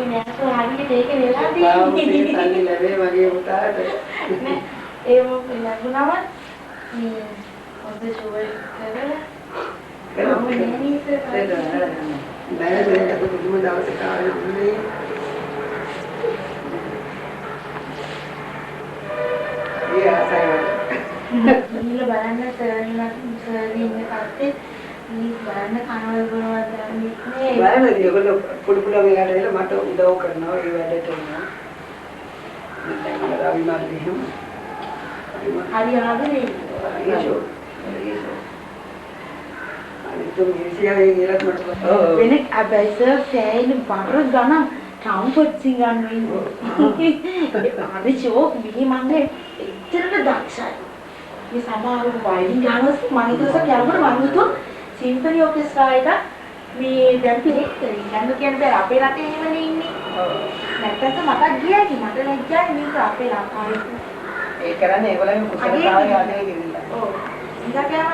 අනේ නෑ සෝ හරියට ඒක වෙලා තියෙන්නේ. සල්ලි ලැබේ මගේ පුතාට. නෑ ඒ ලැබුණම මේ හොඳ ෂෝ එක කරලා නෑ නෑ අද පුදුම දවසක ආවේ නෙමෙයි. ඒ ආසයි මට. ගිහිල්ලා බලන්න සර් සර් ඉන්න කට්ටිය මේ බලන්න කනවල බොනවද දන්නේ නෑ. බලන්න ඒගොල්ලෝ පොඩි පොඩි වෙලාවට ඇවිල්ලා මට උදව් කරනවා ඒ වැඩට එනවා. දැන් අර රවි මල්ලි එහෙම. හරි ආදරේ. හරි ෂෝ. හරි ෂෝ. අනිත් තුන් ඒසියාවේ ගියලත් මට වෙන හැබැයි සර් සෑහෙන බර ගණන් ට්‍රම්පට් සිංගන්න ඉන්නේ. හරි ෂෝක් මේ මන්නේ එච්චරට දක්ෂයි. මේ සමහර වයලින් ගහනවා මං හිතුවා යනකොට මං හිතුවා සිම්ෆනි ඔකෙස්ට්‍රා එකක් මේ දැන් ඉංග්‍රීසි කියන්න බෑ අපේ රටේ එහෙමනේ ඉන්නේ. නැත්තම් මටත් ගියා කි මට ලැජ්ජායි මේක අපේ ලංකාවේ. ඒ කරන්නේ ඒගොල්ලන්ගේ කුසලතාවය අඩේ ගිහිල්ලා. ඔව්. ඉඳා කෑම